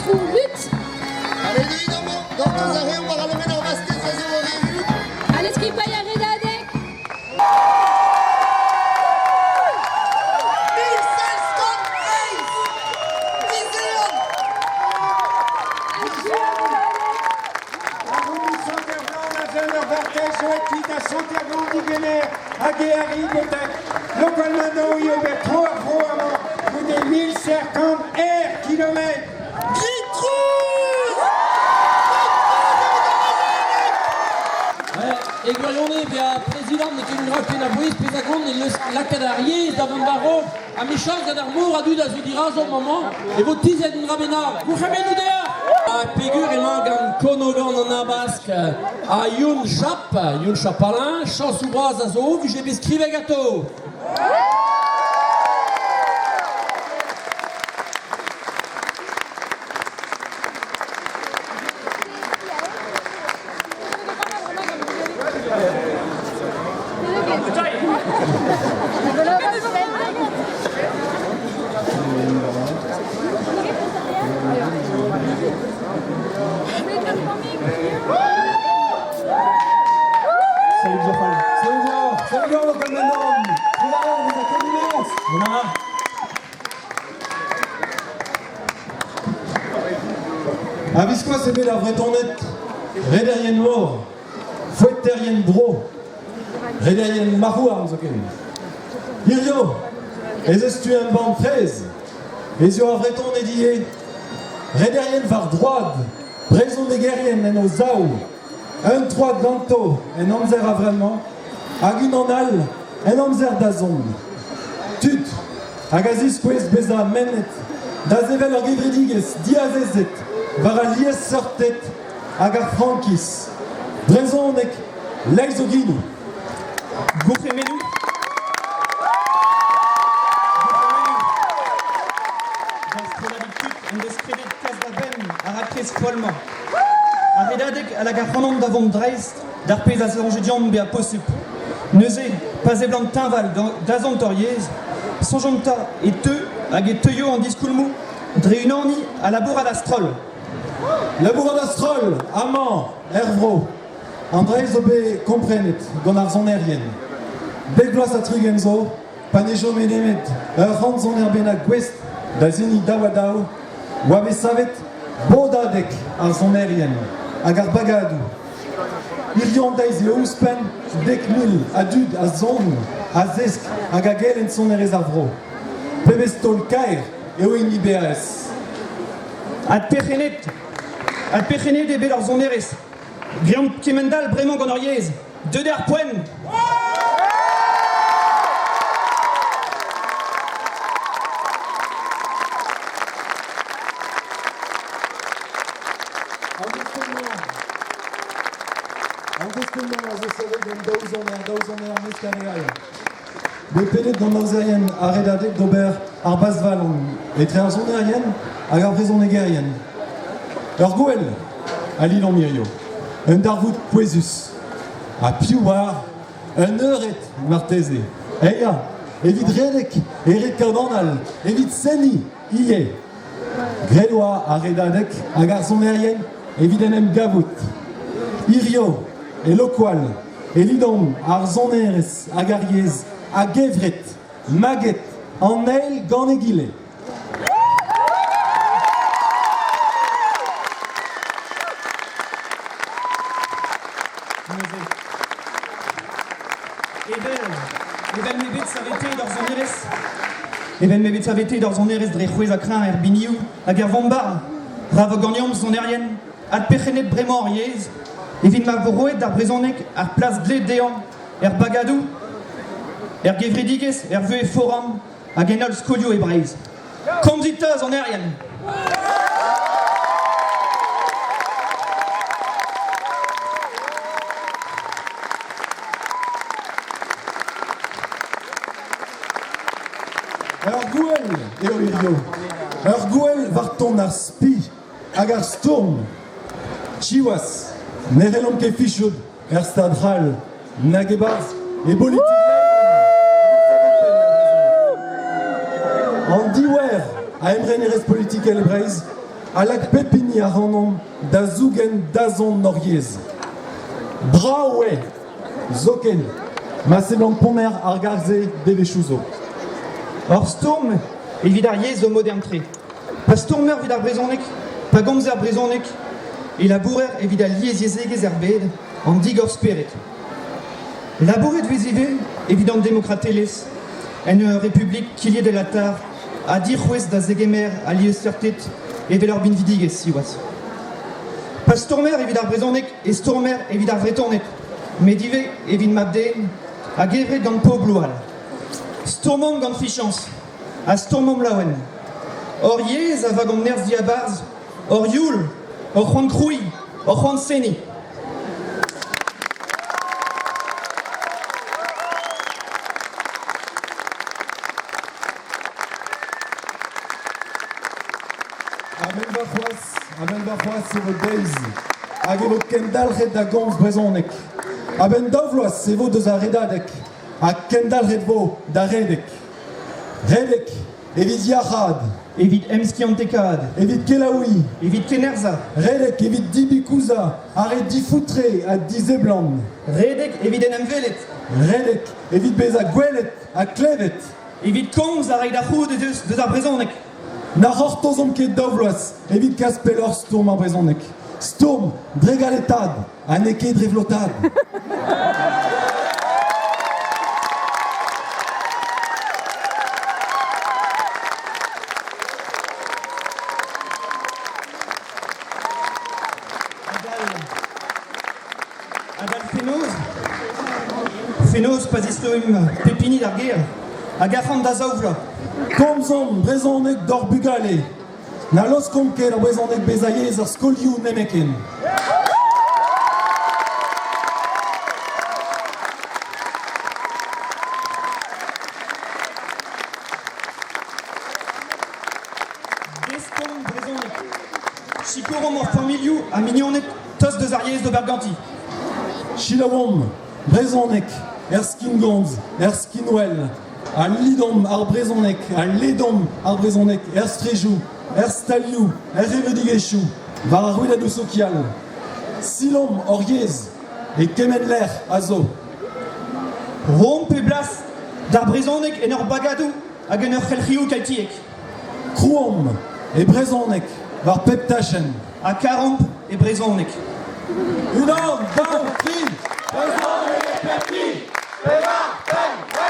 aotrou Lut. Allez, deuit amañ, gortoz a reomp war al ar vastez a zo war erru. Allez, skipailh ar redadeg. Hag e arri betek Lokolmano eo bet tro ar vro amañ goude 1700 air kilometr. Grit trouz! E gwirionez, bezañ prezidant n'eo ket un dra ken a-bouez pezh a gont e leus lakaat ar yezh da vont war-raok ha mechañs gant ar mor a dud a zo dirazomp amañ e vo tizhet un dra bennak. Gourc'hemennoù dezhañ! Ha peger emañ gant Konogan an Habask ha Youn Chap, Youn Chapalain, chañsoù bras a zo, vije bet skrivet ganto. Salut Johan. Salut Jean. Salut Jean, Lokolmenon. A-viskoazh eo bet ar Vretoned rederien-mor, foeterien bro, rederien marc'h-houarn zoken. Hiziv ez eus tu embann fraezh ez eo ar Vretoned ivez rederien war droad, brezhonegerien en o sav, un troad ganto en amzer a-vremañ hag unan all en amzer da zont. Tud hag a ziskouez bezañ mennet da sevel ur gevredigezh diazezet war al liesseurted hag ar frankiz. Brezhoneg leizh o genoù. Gourc'hemennoù. D'ar strolladig tud en deus kredet kas da benn ar raktres foll-mañ. Ar redadeg a lak ac'hanomp da vont dreist d'ar pezh a soñje deomp bezañ posupl. Neuze, pa seblant teñval dazont hor yezh, soñjomp 'ta e teu hag e teuio an diskoulmoù dre unaniñ ha labourat a-stroll. Labourat a-stroll, amañ, er vro. An dra zo bet komprenet gant ar sonerien. Dek vloaz ha 60 zo, pa ne chome nemet ur c'hant soner bennak gouest da seniñ daou-ha-daou, oa bet savet bodadeg ar sonerien hag ar bagadoù. Hiziv an deiz eo ouzhpenn 10,000 a dud a son, a zesk hag a gelenn sonerezh ar vro. Pebezh taol-kaer eo hini BAS. Adperc'hennet Adperc'hennet eo bet ar sonerezh. Greomp kement-all bremañ gant hor yezh. Deuet eo ar poent! An destenn-mañ a zo savet gant daou soner, daou soner mesk ar re all. Bet pedet gant aozerien ar Redadeg d'ober ar bazhvalon etre ar sonerien hag ar vrezhonegerien. Ur gouel a lidomp hiziv, un darvoud pouezus. Ha piv oar, un eured marteze. Eya, evit redek e red kaout anal, evit seniñ ivez. Graet oa ar redadeg hag ar sonerien evit en em gavout. Hiziv, e Lokoal, e lidomp ar sonerezh hag ar yezh a-gevret, maget an eil gant egile. Neuze, evel, evel m'eo bet saveteet ar sonerezh, evel m'eo bet saveteet ar sonerezh dre c'hwezhañ kreñv er binioù hag er vombarn, ra vo ganeomp sonerien adperc'hennet bremañ hor yezh evit ma vo roet d'ar brezhoneg ar plas dleet dezhañ er bagadoù, er gevredigezh, er vuhez foran hag en holl skolioù e Breizh. Komzit 'ta, sonerien! Ur gouel eo hiziv. Ur gouel war ton ar spi hag ar stourm. Siwazh, ne c'hellomp ket fichout er Stad c'hall nag e-barzh e politik An diouer a emrenerezh politikel e Breizh. a lak pep hini ac'hanomp da zougen dazont hor yezh. Brav eo, zoken, ma seblant ponner ar garg-se devezhioù zo. Hor stourm evit ar yezh zo modern-tre. Pa stourmer evit ar brezhoneg, pa gomzer brezhoneg, e labourer evit al liesyezhegezh er bed, an digor-spered. Labouret 'vez ivez evit an demokratelezh en ur republik kiliet el atar ha dic'houest da zegemer al liesseurted evel ur binvidigezh siwazh. Pa stourmer evit ar brezhoneg e stourmer evit ar Vretoned, met ivez evit mab-den a-gevret gant pobloù all. Stourmomp gant fichañs ha stourmomp laouen. Hor yezh a vag hon nerzh diabarzh, hor youl, hor c'hoant krouiñ, hor c'hoant seniñ. A-benn warc'hoazh, a-benn warc'hoazh e vo deiz hag e vo kendalc'het da gomz brezhoneg. A-benn daou vloaz e vo deus ar redadeg ha kendalc'het vo da redek. Redek evit yac'haat. Evit emskiantekaat. Evit kelaouiñ. Evit kennerzhañ. Redek evit dibikouzañ ar re difoutre ha diseblant. Redek evit en em welet. Redek evit bezañ gwelet ha klevet. Evit komz ha reiñ da c'hoût deus ar brezhoneg. Na c'hortozomp ket daou vloaz evit kas pelloc'h stourm ar brezhoneg. Stourm dre galetad ha n'eo ket dre vlotad. Adal fenoz, fenoz pa zistroimp pep hini d'ar gêr, hag ac'hann da zaou vloaz. Komzomp brezhoneg d'hor bugale. Na laoskomp ket ar brezhoneg bezañ yezh ar skolioù nemetken. Deskomp brezhoneg. Sikouromp hor familhoù ha mignoned tost deus ar yezh d'ober ganti. Selaouomp brezhoneg er skingomz, er skinwel, ha lidomp ar brezhoneg, ha ledomp ar brezhoneg er strejoù, er stalioù, er c'hevredigezhioù, war ar rouedadoù sokial. Silomp hor yezh e kement lec'h a zo. Roomp e blas d'ar brezhoneg en hor bagadoù hag en hor c'helc'hioù keltiek. Krouomp e brezhoneg war pep tachenn. Ha karomp e brezhoneg. Unan, daou, tri! Brezhoneg e pep tri! Pevar, pemp!